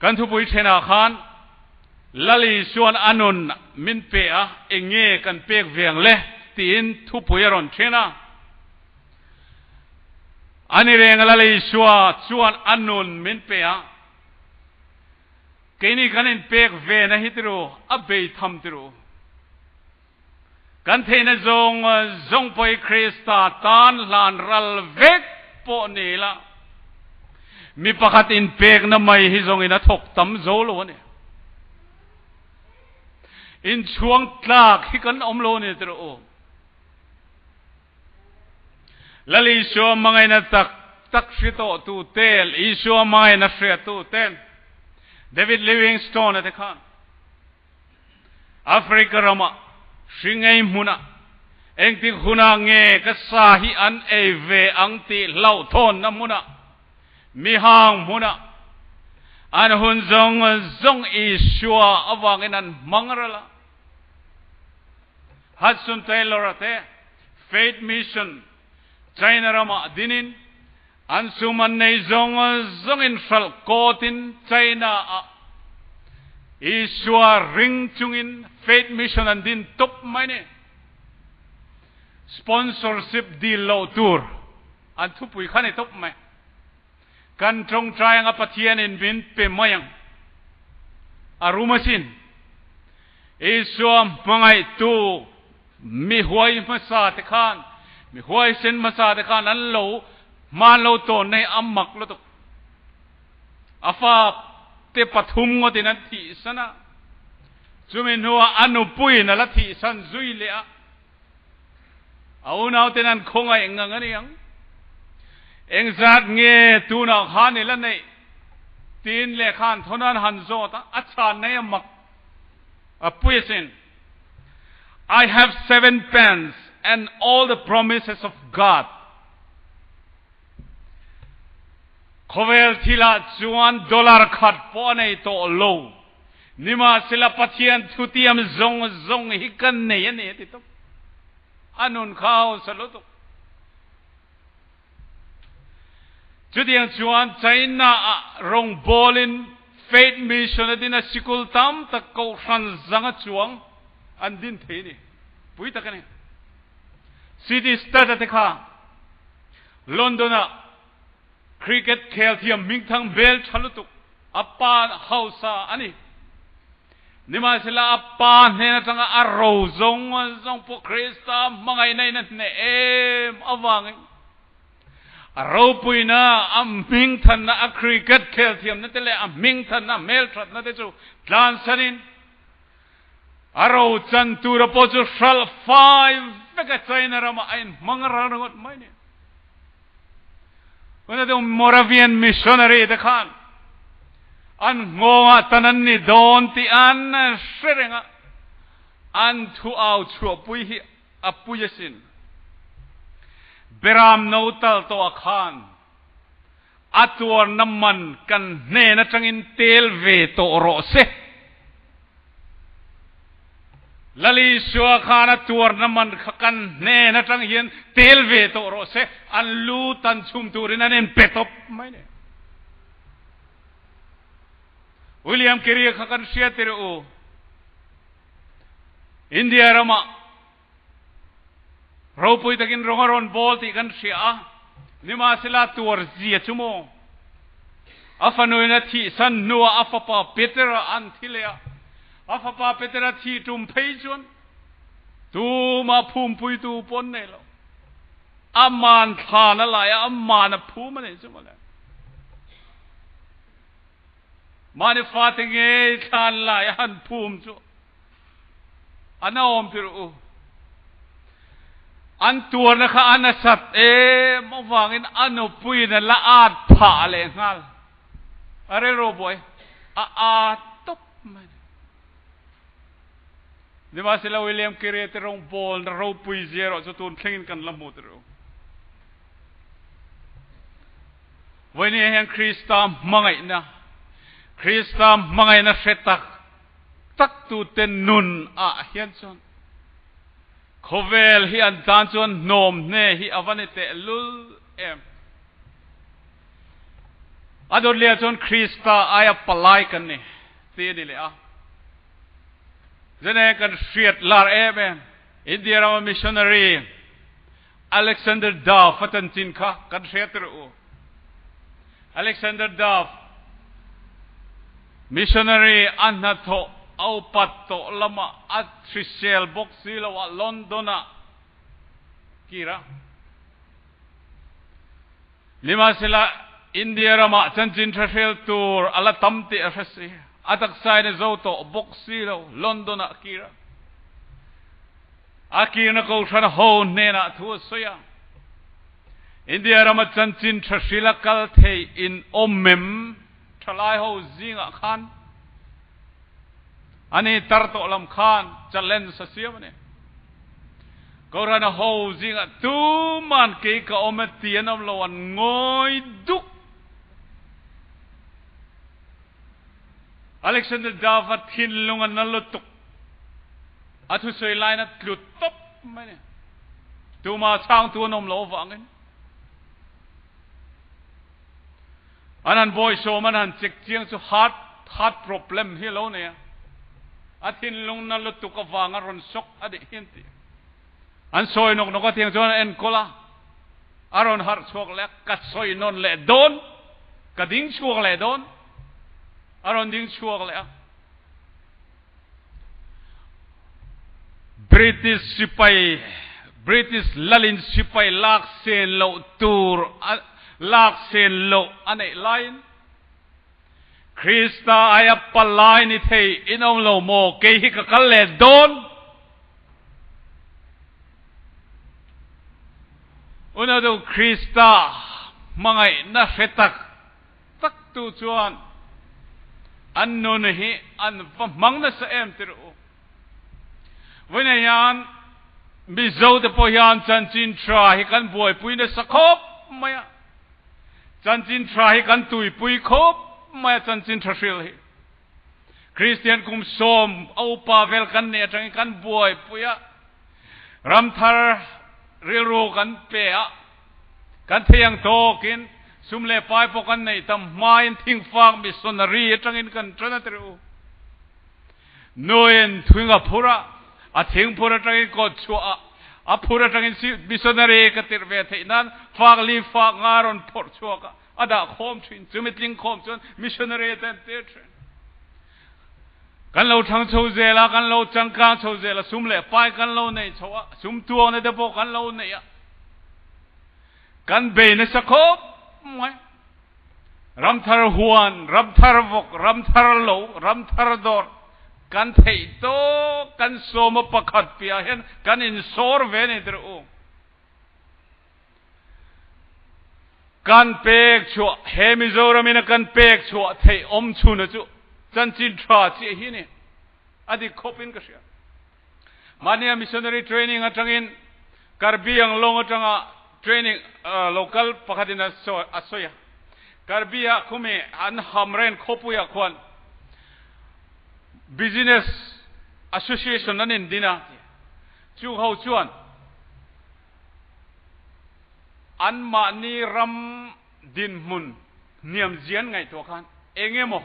Kan thupui thenah khan Lal Isua'n a nun min pe a, eng nge kan pek ve ang le? tiin thupui a rawn then a. A ni reng Lal Isua chuan a nun min pe a, keini kan inpek ve na hi tiru, a bei tham tiru. Kan theihna zawng zawng pawh hi Krista tan hlan ral vek pawh ni ila, mi pakhat inpekna mai hi zawngin a thawk tam zo lo a ni. Inchhuang tlak hi kan awm lo a ni tirh u. Lal Isua hmangaihna tak tak hre tawhtu te, Isua hmangaihna hriattu te, David Livingstone-a te khan, Africa rama hringei hmuna engtik huna nge ka sa hi an ei ve ang tih hlauhthawnna hmuna mihang hmuna an hun zawng zawng Isua avangin an hmang ral a. Hudson Taylor-a te Faith Mission China ramah dinin An sum an nei zawng zawngin hralh kawtin China-ah Isua ring chungin Faith Mission an din tawp mai ni. Sponsorship dil loh tur an thupui kha ni tawp mai. Kan tawngtai anga Pathianin min pe mai ang. A rum asin. Isua hmangaihtu Mi huai hmasa te khan, mi huaisen hmasa te khan an lo hman lo tawn nei a mak lutuk. A fa te pathum ngawtin an thihsan a, chumi hnuah a nupuiin a la thihsan zui leh a, a unauten an khawngaih ngang a ni ang. Engzat nge tunah khan i la neih? tiin lehkha an thawn a, an han zawt a, a chhan nei a mak a pui asin. I have seven pence and all the promises of God. Khawvel thilah chuan dollar khat pawh a nei tawh lo. Nimahsela Pathian thutiam zawng zawng hi kan nei a ni a ti tawp. A nun kha a hausa lutuk. Chutiang chuan China-ah rawngbawlin Faith Mission a din a, sikul tam tak kohhran zanga chuang an din thei a ni. Pui tak a ni. City Stud-a te kha London-ah cricket khel thiam hmingthang hmel tha lutuk a pa hausa a ni. Nimahsela a pa hnen atanga a ro zawng zawng pawh Krista hmangaihna in a hneh em avangin a ropuina, a hmingthanna, a cricket khel thiamna te leh a hmingthanna, a hmelthatna te chu tlansanin a ro chan tura pawh chu hralh fai vek a China ramah a inhmang ral ringawt mai ni. Tunah Moravian missionary te khan an nghawngah tan an ni dawn tih an hre reng a, an thu au chhuahpui hi a pui asin. Beram no tal tawh khan a tuarna man kan hnen atangin tel ve tawh rawh se. Lal Isua khan a tuarna man kha kan hnen atang hian tel ve tawh rawh se, an lu tan chhum turin an inpe tawp mai ni. William Carey kha kan hria tir u. India ramah ropui takin rawng a rawn bawl tih kan hria a, nimahsela tuar zia chu maw? A fanuin a thihsan hnuah a fapa Petera an thi leh a, a fapa Petera thi tum phei chuan tumah phumpuitu pawh an nei lo. Aman thlan a lai a, aman a phum a nih chu mawle. Mahni fate ngei thlan lai a han phum chu an awm tir u. An tuarna kha a nasat em avangin a nupuiin a la at phah leh nghal. A rilru buai a at tawp mai. Nimahsela William Carey te rawngbawlna ropui zia erawh chu tun thlengin kan la hmu tir u. Vawinia hian Krista hmangaihna, Krista hmangaihna hre tak tak tute nun ah hian chuan khawvel hi an tan chuan hnawm hne hi a va ni teh lul em. A dawt leh ah chuan Krista aia palai kan ni tih a ni leh a. Zene kan hriat lar em em India rama missionary Alexander Duff a chanchin kha kan hriat rawh u. Alexander Duff missionary a hnathawh a upat tawh lamah a hrisel bawk si lo a London ah kir a. Nimahsela, India ramah chanchin tha hrel tur a la tam tih a hre si. A taksa in a zo tawh bawk si lo, London ah a kir a. A kirna kohhran ho hnenah thu a sawi a. India rama chanchin tha hril a kal thei in awm em? Thalai ho zingah khan ani tar tawh lam khan challenge a siam a ni. Kohhran a ho zingah tuman kei ka awm e ti an awm lo, an ngawi duk. Alexander Duff a thinlung a na lutuk. A thusawi lain a tlu tawp mai ni. Tuma chhangtu an awm lo avangin. An han bawisawm, an han check chiang chu heart heart problem hi a lo nei a. A thinlung na lutuk avanga rawn shock a nih hi an ti. An sawi nawk nawk a tiang chuan an enkawl a. A rawn harh chhuak leh a, ka sawi nawn leh dawn, ka ding chhuak leh dawn. A rawn ding chhuak leh a. British sipai, British lalin sipai lak sen loh tur lak sen loh a neih laiin Krista aia palai ni thei in awm lo maw? Kei hi ka kal leh dawn. Unau Krista hmangaihna hre tak tak tu chuan an nun hi an va hmang nasa em ti rawh u. Vawiinah hian Mizo te pawh hian chanchin tha hi kan buaipui nasa khawp mai a. Chanchin tha hi kan tuipui khawp mai a chanchin tha hrilh hi. Kristian kum sawm a upa vel kan nih atangin kan buaipui a. Ramthar rilru kan pe a. Kan thei ang tawkin sum leh pai pawh kan neih tam hmain thingfak missionary atangin kan tan a tirh u. Nuin thing a phur a, a thing phur atangin kawt chhuah a, a phur atangin missionary ka tirh ve theih nan fak li fak nga rawn phawrh chhuak a, a dah khawm thin. Chumi tling khawm chuan missionary te an tir thin. Kan lo thang chho zel a, kan lo changkang chho zel a, sum leh pai kan lo nei chho a, sum tuangna te pawh kan lo nei a. Kan bei nasa khawp mai. Ramthar huan, ramthar vawk, ramthar lo, ramthar dawr kan theih tawk kan sawm a pakhat piah hian kan insawr ve ni tirh u. Kan pek chhuah, he Mizoram in a kan pek chhuah theih awm chhun a chu chanchin tha chiah hi ni. A dik khawp in ka hria. Mahnia missionary training atangin Karbi Anglong atanga training local pakhat in a sawi a. Karbi ah khumi an hamren khawpui ah khuan business association an indin a. Chu ho chuan Anmahni ram dinhmun hniamzia an ngaihtuah khan eng emaw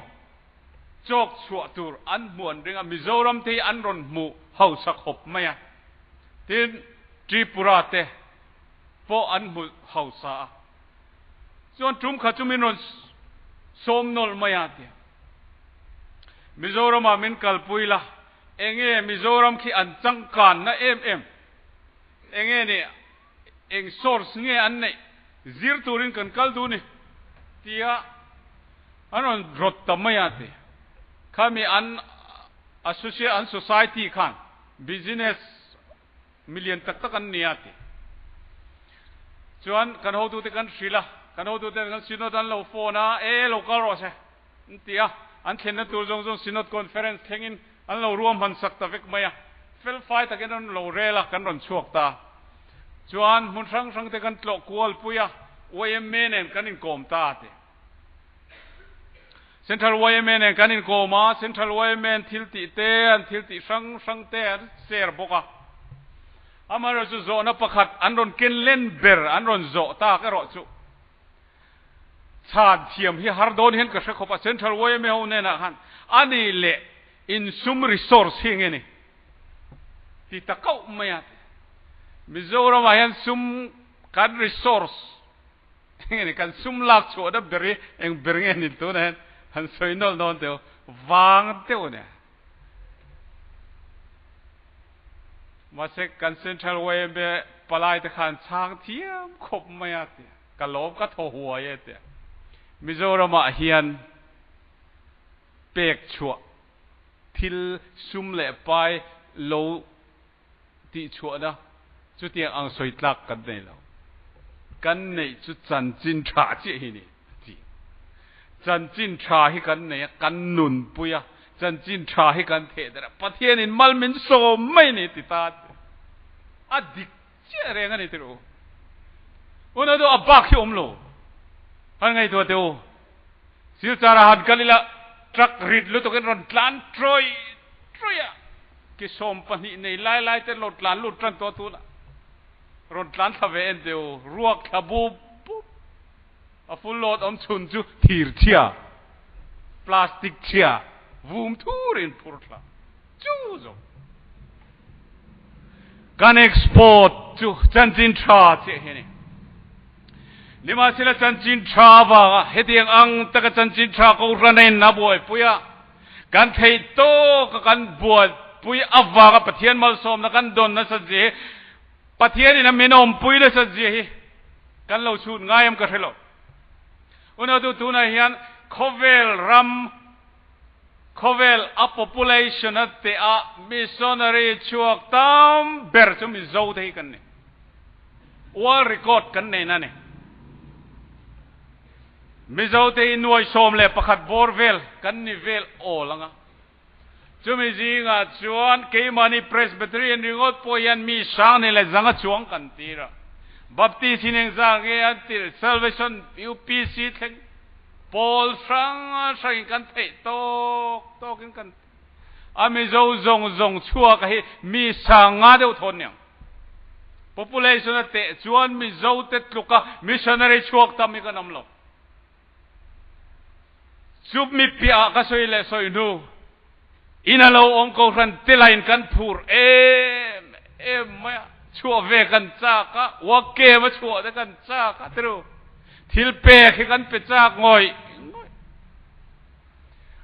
chawk chhuah tur an hmu an ring a, Mizoram te hi an rawn hmu hausa khawp mai a, tin Tripura te pawh an hmu hausa a, chuan tum kha chu min rawn sawm nawlh mai a tia Mizoramah min kalpui la, enge Mizoram khi an changkanna em em. Enge ni, eng source nge an neih zir turin kan kal duh ni tia an rawn rawt ta mai a ti. Khami an associate an society khan business million tak tak an ni a ti. Chuan kan hotute kan hrilh a, kan hotute kan synod an lo phone a, e lo kal rawh se an ti a, an thlenna tur zawng zawng synod conference thlengin An lo ruahman sak ta vek mai a, fel fai takin an lo rel a, kan rawn chhuak ta. Chuan hmun hrang hrang te kan tlawh kual pui a, yma nen kan inkawm ta a ti. Central yma nen kan inkawm a, Central yma an thil tih te, an thil tih hrang hrang te an share bawk a. Amaherawhchu zawhna pakhat an rawn ken len ber an rawn zawh tak erawh chu. Chhan thiam hi har dawn hian ka hre khawp a, Central yma ho hnenah khan a nih leh insum resource hi nge ni ti ta kauh mai a. Mizoramah hian sum kan resource nge ni kan sum lak chhuahna ber hi eng ber nge ni tunah hian han sawi nawlh dawn teh u, vang deuh a nia. Mahse kan Central yma palai te khan chhang thiam khawp mai a ti. Ka lawm ka thaw huai e tia. Mizoramah hian pek chhuah thil sum leh pai lo tih chhuahna chutiang ang sawi tlak kan nei lo. Kan neih chu chanchin tha chiah hi ni a ti. Chanchin tha hi kan nei a, kan nunpui a, chanchin tha hi kan theh der a, Pathianin mal min sawm mai ni ti ta a ti. A dik Chiah reng a ni tirh u. Unau deuh a bak hi awm lo. Han ngaihtuah teh u. Silchar ah han kal ila truck rit lutuk in rawn tlan trawih trawih a. Ki 12 nei lai lai te lo tlan lut tan tawh tun a. Rawn tlan thla ve en teh u. Ruak thla bup bup. A full load awm chhun chu thir chhia, plastic chhia vum thur in phur thla. Chu zawng kan export chu chanchin tha chiah hi a ni. Nimahsela chanchin tha avanga hetiang ang taka chanchin tha kohhran a inna buaipui a, kan theih tawka kan buaipui avanga Pathian malsawmna kan dawn nasat zia hi, Pathianin a min awmpui nasat zia hi kan lo chhut ngai em ka hre lo. Unautu tunah hian khawvel ram Khawvel a population a teh a missionary chhuak tam ber chu Mizo te hi kan ni. World record kan nei na ni. Mizo te hi nuai 11 bawr vel kan ni vel awl anga. Chumi zingah chuan keimahni Presbyterian ringawt pawh hian mi sang ni leh zanga chuang kan tir a. Baptist hi engzah nge an tirh Salvation UPC thleng Pawl hrang hrangin kan theih tawk tawkin kan a Mizo zawng zawng chhuak hi mi sang nga deuh thawn niang. Population a teh chuan Mizo te tluka missionary chhuak tam hi kan awm lo. Chup mi piah ah ka sawi leh sawi hnu in a lo awm kohhran telain kan phur em em mai a, chhuah ve kan chak a, wake va chhuah te kan chak a tiru. Thil pek hi kan pe chak ngawih ngawih.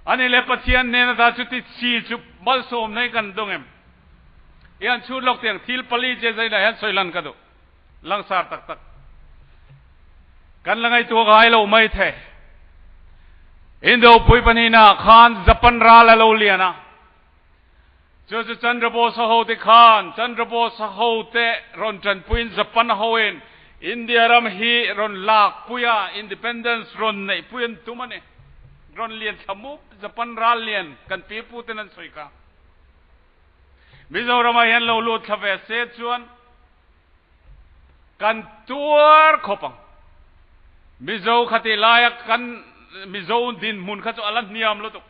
Ani le Pathian hnen ata chuti chi chu malsawmna hi kan dawng em? I han chhut lawk tiang thil pali che zainah hian sawi lan ka duh. Langsar tak tak. Kan la ngaihtuah ngai lo mai thei. Indopui pahnihna khan Japan ral a lo lian a. Chu chu Chandra Bose ho te khan Chandra Bose ho te rawn tanpuiin Japan hoin India ram hi rawn lakpui a, independence rawn neihpui an tum a ni. Rawn lian thla mup Japan ral lian kan pipu ten an sawi kha. Mizoramah hian lo lut thla ve se chuan Kan tuar khawp ang. Mizo kha tih laia kan Mizo dinhmun kha chu a la hniam lutuk.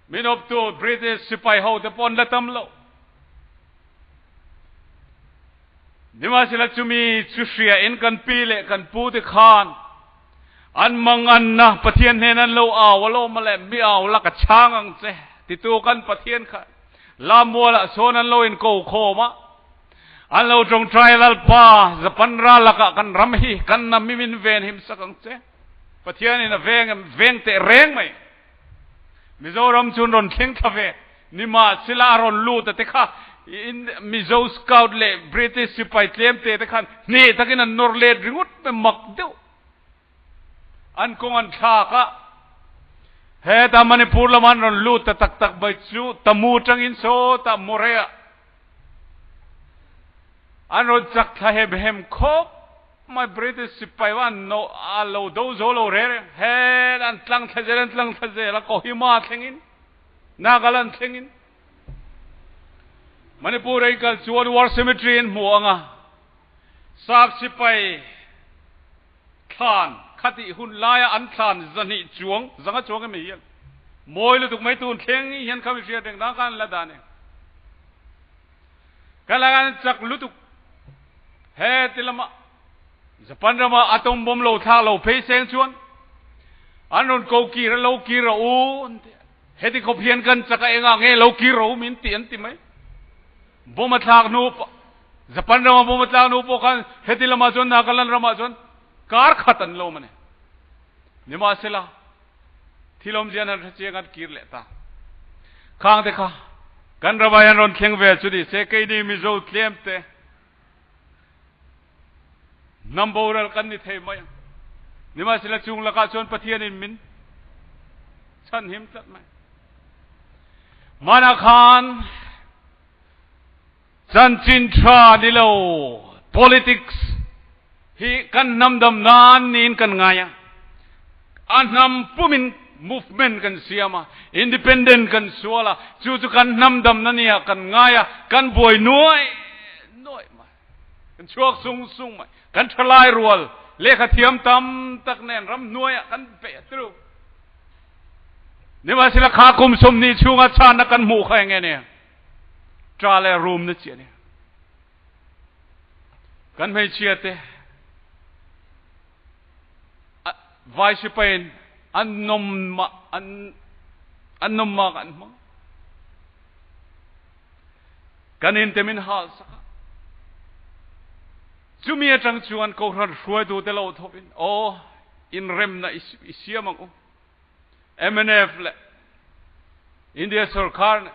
Min awptu British sipai ho te pawh an la tam lo. Nimahsela chumi chu hria in kan pi leh kan pu te khan an manganna Pathian hnen an lo au alawm a leh mi au la ka chhang ang che titu kan Pathian kha Lamualah sawn an lo inko khawm a. An lo tawngtai Lalpa, Japan ral lakah kan ram hi kan hnam hi min ven him sak ang che. Pathianin a veng em, veng teh reng mai. Mizoram chu an rawn thleng thla ve. Nimahsela a rawn lut a te kha Mizo Scout leh British sipai tlem te te khan hneh takin an nawr let ringawt mai mak deuh. An kawng an thlak a, heta Manipur lama an rawn lut ta tak tak mai chu Tamu atangin sawtah Moreh ah an rawn chak thla hem hem khawp mai. British sipai va an no a lo do zo lo reng reng. Heta an tlang thla zel an tlang thla zel a, Kohima thlengin, Nagaland thlengin. Manipur a inkal chuan War Cemetery an hmu ang a, Sap sipai thlan khatih hun laia an thlan zahnih chuang, zanga chuang emaw hian mawi lutuk mai tun thleng hian kha mi hriat reng dang khan la dan e. Kan la kan chak lutuk he ti lama Japan rama atom bomb lo thlak lo phei seng chuan. An rawn ko kir a, lo kir rawh u an ti a. Heti khawp hian kan chak a, engah nge lo kir rawh u min ti an ti mai. Bomb a thlak hnu, Japan rama bomb a tlak hnu pawh khan heti lamah chuan Nagaland ramah chuan kar khat an lawm a ni. Nimahsela, thil awmzia an han hre chiang an kir leh ta. Khang te kha kan ramah hian rawn thleng ve chu ni se keini Mizo tlem te hnam boral kan ni thei mai ang. Nimahsela chung lakah chuan Pathianin min chhanhim tlat mai. Hmanah khan chanchin tha ni lo politics hi kan hnam dam nan niin kan ngai a. A hnam pumin movement kan siam a, independent kan sual a, chu chu kan hnam damna nia kan ngai a, kan buai nuai nuai mai. Kan chhuak sung sung mai. Kan thalai rual lehkha thiam tam tak nen ram hnuaiah kan pe tru. Nimahsela kha kum 20 chhunga chhanna kan hmuh kha enge ni? Ṭa leh rum na chi a ni. Kan hmeichhia te vai sipain an nom ma an an nom ma kan hmang. Kan in te min hal sak a. Chumi atang chuan kohhran hruaitute lo thawkin aw inremna i siam ang u. Mnf leh India sorkar nih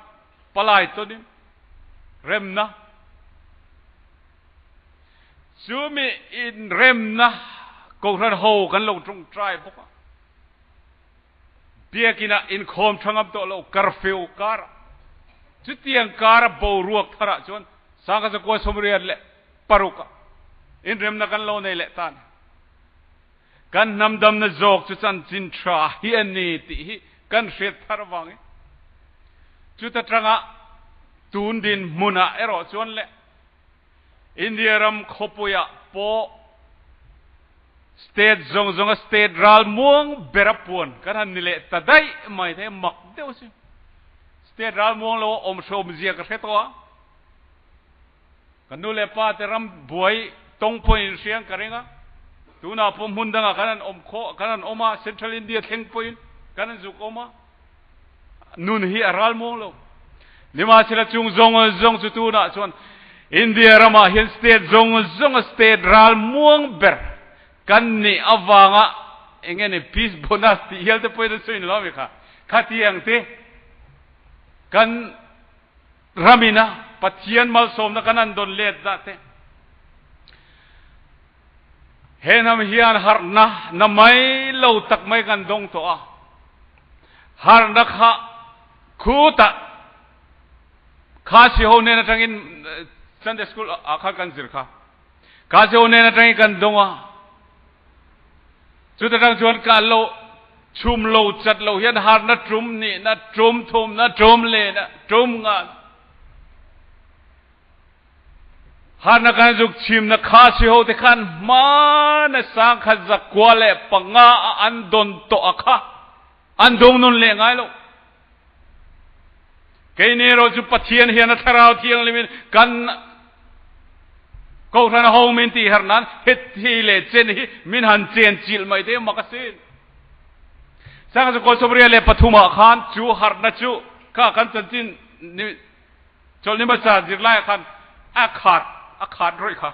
palai tawnin remna chumi inremna kohhran ho kan lo tawngtai bawk a. Biakina inkhawm tha ngam tawh lo curfew kar chutiang kara boruak tharah chuan 1986 ah inremna kan lo nei leh ta a ni. Kan hnamdamna zawk chu chanchin tha hi a ni tih hi kan hriat thar avangin chuta tanga tun dinhmunah erawh chuan leh India ram khawpuiah pawh state zawng zawnga state ral muang bera puan kan han ni leh ta daih mai te mak deuh a si. State ral muang lo a awm hreawm zia ka hre tawh a. Ka nu leh pa te ram buai tawng pawhin hriang ka ring a, tunah pawh hmun dangah kan han awm khawh, kan han awm a, Central India thleng pawhin kan han zuk awm a, nun hi a ral muang lo. Nimahsela chung zawng zawng chu tunah chuan India ramah hian state zawng zawnga state ral muang ber kan nih avanga eng nge ni peace bonus tih hial te pawhin an sawi ni lo ami kha, khatiang te kan Ramina Pathian malsawmna kan an dawn let dah te. He hnam hian harhna na mai lo tak mai kan dawng tawh a. Harhna kha khutah Khasi ho nen atangin Sunday school ah khan kan zir kha. Khasi ho nen atangin kan dawng a. Chuta tang chuan ka lo chhum lo chat lo hian harna tum nihna tum thumna tum lehna tum nga harna kan zuk chimna kha si ho te khan hmana 1905 a an don tawh a kha an dong nun leh ngai lo. Keini erawh chu Pathian hian a Thlarau Thianghlimin kan Kohhran a ho min tih herh nan heti leh chen hi min han chen chilh mai te mak asin. 1983 ah khan chu harhna chu kha kan chanchin ni chawlhni hmasa zirlai ah khan a khat a khat rawih kha.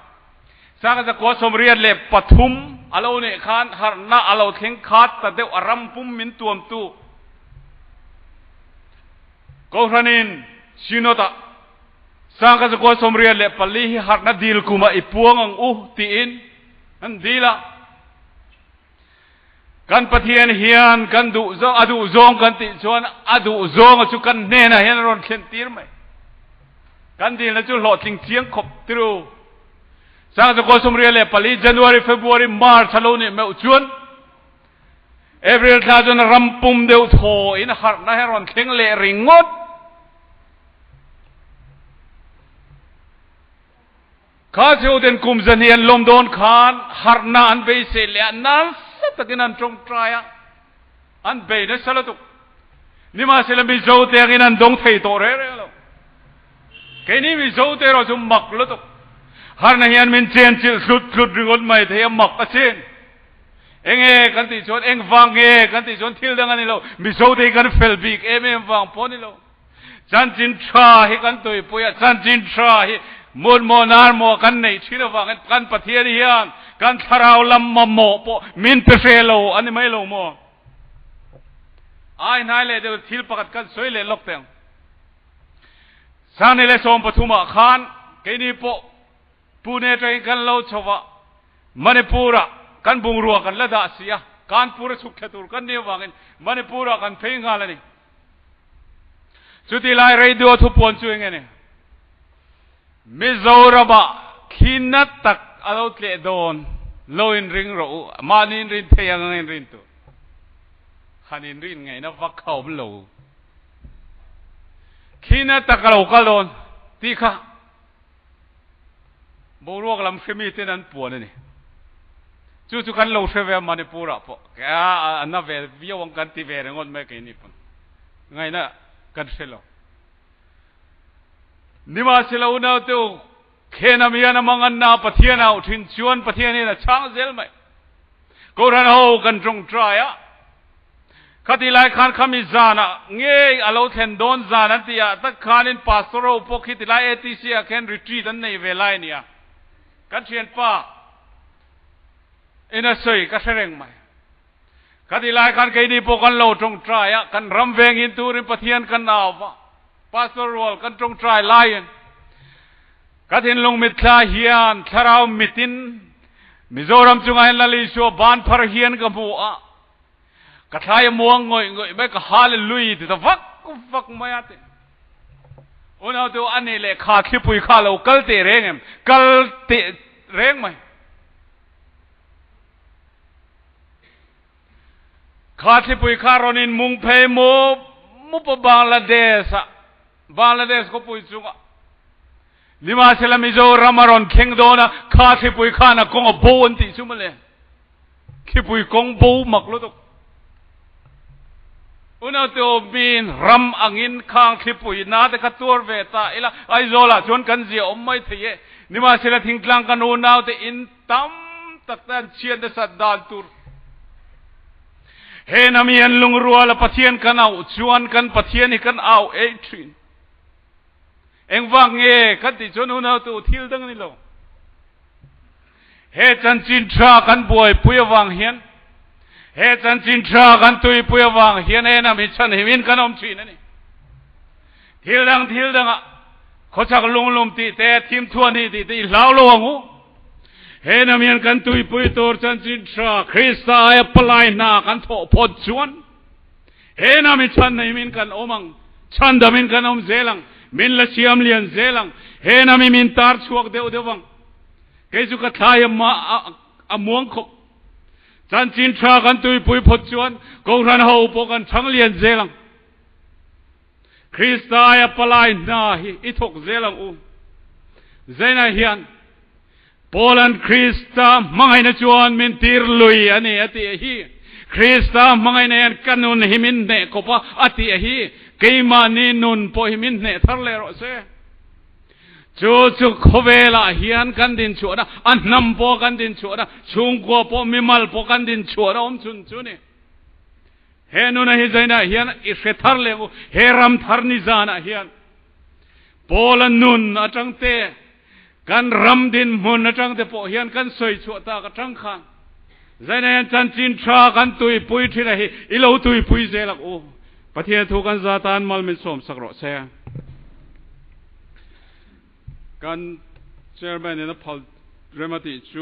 1983 a lo nih khan harhna a lo thleng khat ta deuh a ram pum min tuamtu Kohhranin Synod ah 1984 hi harhna dil kumah i puang ang u tiin an dil a. Kan Pathian hian kan duh zawng a duh zawng kan tih chuan a duh zawnga chu kan hnenah hian a rawn thlen tir mai. Kan dilna chu hlawhtling chiang khawp tiru. 1984 January, February, March a lo nih meuh chuan April thla chuan ram pum deuh thaw in harhna hi a rawn thleng leh ringawt. Kha Chheute'n kum zahnih an lawm dawn khan harhna an beisei leh a, nasa takin an tawngtai a, an bei nasa lutuk. Nimahsela Mizote angin an dawng thei tawh reng reng lo. Keini Mizote erawh chu mak lutuk. Harhna hian min chenchilh hlut hlut ringawt mai thei a, mak asin. Enge kan tih chuan eng vang nge kan tih chuan thil dang a ni lo. Mizote hi kan fel bik em em vang pawh a ni lo. Chanchin tha hi kan tuipui a, chanchin tha hi mut maw nar maw kan neih thin avangin kan Pathian hian kan thlarau lam mamawh pawh min pe hre lo a ni mai lo maw? Ai hnai leh deuh thil pakhat kan sawi leh lawk teh ang. Sangni leh 13 ah khan keini pawh Pune atangin kan lo chho va, Manipur-ah kan bungrua kan la dah si a, Kanpur a chhuk thla tur kan nih avangin Manipur-ah kan phei nghal a ni. Chuti lai radio thupuan chu eng nge ni? Mizoram-ah thli na tak a lo tleh dawn, lo inring rawh u, mahni inrin thei ang ang inrin tur. Han inrin ngaihna vak kha awm lo. Thli na tak a lo kal dawn tih kha Boruak lam hre miten an puan a ni. Chu chu kan lo hre ve a Manipur-ah pawh. A na ve viau ang kan ti ve ringawt mai keini pawn. Ngaihna kan hre lo. Nimahsela unaute u, Khenam hian a manganna Pathian auh thin chuan Pathian hian a chhang zel mai. Kohhran ho kan tawngtai a, khatih lai khan khami zanah ngei a lo thlen dawn zan an tih ah tak khanin Pastor ho pawh khi tilai ATC ah khan retreat an nei ve lai a ni a, kan thianpa in a sawi ka hre reng mai. Khatih lai khan keini pawh kan lo tawngtai a, kan ram vengin turin Pathian kan au va, Pastor rual kan tawngtai laiin Ka thinlung mitthla hian thlarau mitin Mizoram chungah hian Lal Isua ban phar hian ka hmu a, ka thlai a muang ngawih ngawih mai, ka hallelui ti ta vak vak mai a ti. Unau te u, a nih leh kha thlipui kha lo kal teh reng em? Kal teh reng mai. Kha thlipui kha rawn in mung phei mup mup a Bangladesh ah. Bangladesh khawpui chungah Nimahsela Mizoram a rawn thleng dawn a, kha thlipui khan a kawng a bo an tih chu mawle. Thlipui kawng bo mak lutuk. Unaute awmin ram angin khang thlipui na te kha tuar ve ta ila, Aizawlah chuan kan zia awm mai thei e. Nimahsela thingtlang kan unaute in tam tak te an chhiat nasat dan tur. He na mi an lungrual a Pathian kan auh chuan kan Pathian hi kan auh eih thin. Engvang nge kan tih chuan unautu thil dang a ni lo. He chanchin tha kan buaipui avang hian he chanchin tha kan tuipui avang hian he na mi chhan himin kan awm thin a ni. Thil dang thil dangah khawchhak lunglum tih te thim thuan hi tih te i hlau lo ang u. He nam hian kan tuipui tur chanchin tha Krista aia palai hna kan thawh phawt chuan he nam hi chhan neimin kan awm ang, chhandamin kan awm zel ang, min la siam lian zel ang, he nam hi min tar chhuak deuh deuh ang. Kei chu ka thlai a muang khawp. Chanchin tha kan tuipui phawt chuan Kohhran ho pawh kan chhang lian zel ang. Krista aia palai hna hi i thawk zel ang u. Zaina hian Paula'n Krista hmangaihna chuan min tir lui a ni a tih hi. Krista hmangaihna hian ka nun hi min hneh kawp a a tih hi. Keimahni nun pawh hi min hneh thar leh rawh se. Chu chu khawvelah hian kan din chhuahna, a hnam pawh kan din chhuahna, chhungkua pawh mimal pawh kan din chhuahna awm chhun chu ni. He nuna hi zainah hian i hre thar leh u, he ram thar ni zanah hian Paula nun atang te, kan ram dinhmun atang te pawh hian kan sawi chhuah tak atang khan zainah hian chanchin tha kan tuipui thin a hi i lo tuipui zel ang u. Pathian thu kan za tan mal min sawm sak rawh se. Kan chairman in a phal rem a tih chu.